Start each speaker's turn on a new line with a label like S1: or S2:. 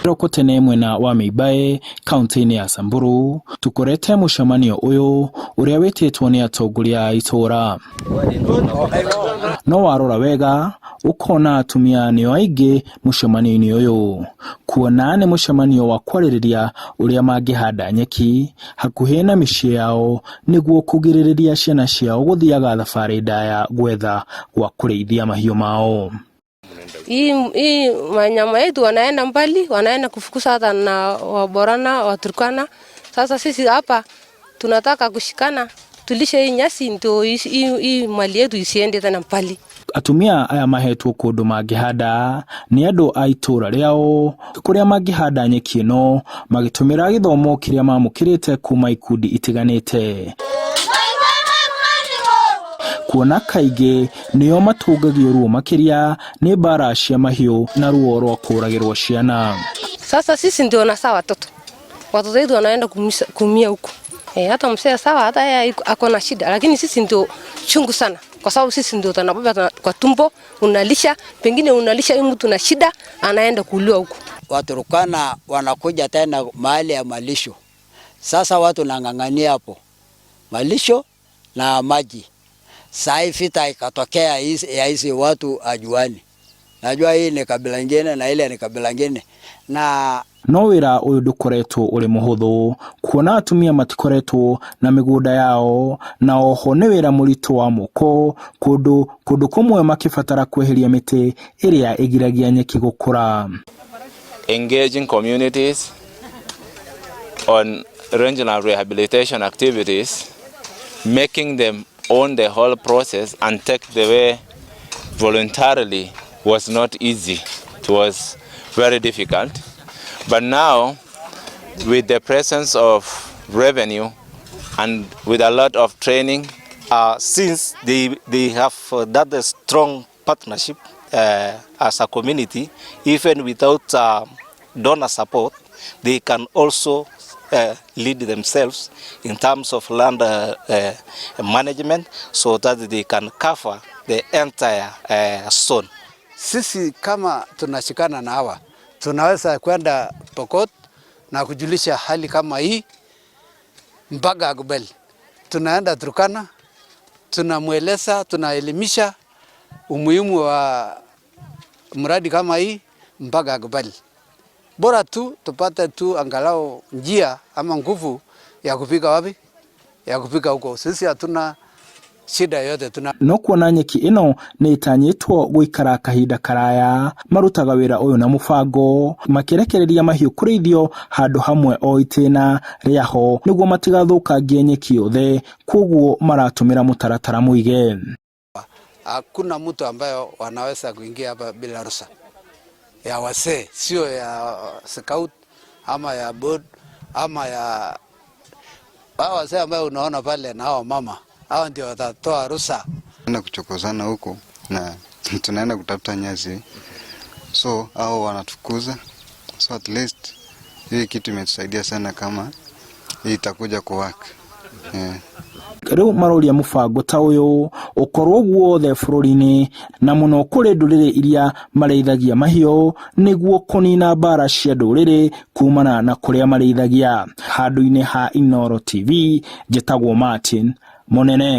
S1: Roko tene mwena wa Mĩimbaĩ kaunti-inĩ ya Samburu tukorete mũcemanio ũyũ ũrĩa wĩtĩtwo nĩ atongoria a itũũra. No warora wega ũkona atumia nĩo aingĩ mũcemanio-inĩ ũyũ, kuona nĩ mũcemanio wa kwarĩrĩria ũrĩa mangĩhanda nyeki hakuhĩ na mĩciĩ yao nĩguo kũgirĩrĩria ciana ciao gũthiaga thabarĩ ndaya gwetha gwa kũrĩithia mahiũ mao.
S2: Hii wanyama yetu wanaenda mbali, wanaenda kufukuza hata na Waborana, Waturkana. Sasa sisi hapa tunataka kushikana, tulishe hii nyasi ndio hii mali yetu isiende tena mbali.
S1: Atumia aya mahetwo kũndũ mangĩhanda nĩ andũ a itũũra rĩao kũrĩa mangĩhanda nyeki ĩno magĩtũmĩra gĩthomo kĩrĩa mamũkĩrĩte kuma ikundi itiganĩte, kuona kaingĩ nĩo matũngagio ruo makĩria nĩ mbara cia mahiũ na ruo rwa kũragĩrwo ciana.
S2: Sasa sisi ndio nasaa watoto, watoto wetu wanaenda kumia huko. E, hata mzee sawa, hata yeye ako na shida, lakini sisi ndio chungu sana, kwa sababu sisi ndio tunabeba kwa tumbo, unalisha, pengine unalisha huyu mtu na shida, anaenda kuliwa huko.
S3: Waturkana wanakuja tena mahali ya malisho. Sasa watu nang'ang'ania hapo malisho na maji. Saa hii vita ikatokea ya hizi watu ajuani. Najua hii ni kabila ingine na ile ni kabila ingine na
S1: No wĩra ũyũ ndũkoretwo ũrĩ mũhũthũ kuona atumia matikoretwo na mĩgũnda yao, na oho nĩ wĩra mũritũ wa moko kũndũ kũmwe makĩbatara kweheria mĩtĩ ĩrĩa ĩgiragia nyeki gũkũra.
S4: Engaging communities on rangeland rehabilitation activities, making them own the whole process and take the way voluntarily, was not easy. It was very difficult. But now, with the presence of revenue and with a lot of training,
S5: Since they have that a strong partnership as a community, even without donor support, they can also lead themselves in terms of land management so that they can cover the entire zone.
S3: Sisi kama tunashikana na hawa tunaweza kwenda Pokot na kujulisha hali kama hii mpaka akubali. Tunaenda Turkana, tunamweleza, tunaelimisha umuhimu wa mradi kama hii mpaka akubali. Bora tu tupate tu angalau njia ama nguvu ya kufika wapi, ya kufika huko. Sisi hatuna shida yote tuna
S1: No kuona nyeki ĩno nĩ ĩtanyĩtwo gũikara kahinda karaya, marutaga wĩra ũyũ na mũbango makĩrekereria mahiũ kũrĩithio handũ hamwe o itĩna rĩaho nĩguo matigathũkangie nyeki yothe, koguo maratũmĩra mũtaratara mũige.
S3: Hakuna mtu ambayo wanaweza kuingia hapa bila ruhusa ya wazee, sio ya scout ama ya board ama ya hao wazee ambayo unaona pale na hao mama, hao ndio watatoa ruhusa.
S6: Tunaenda kuchokozana huko na tunaenda kutafuta nyasi, so hao wanatukuza, so at least hii kitu imetusaidia sana kama hii itakuja kuwork, yeah.
S1: Rĩu maroria mũbango ta ũyũ ũkorwo guothe bũrũri-inĩ na mũno kũrĩ ndũrĩrĩ iria marĩithagia mahiũ nĩguo kũnina mbara cia ndũrĩrĩ kumana na kũrĩa marĩithagia. Handũ-inĩ ha Inooro TV, njĩtagwo Martin Mũnene.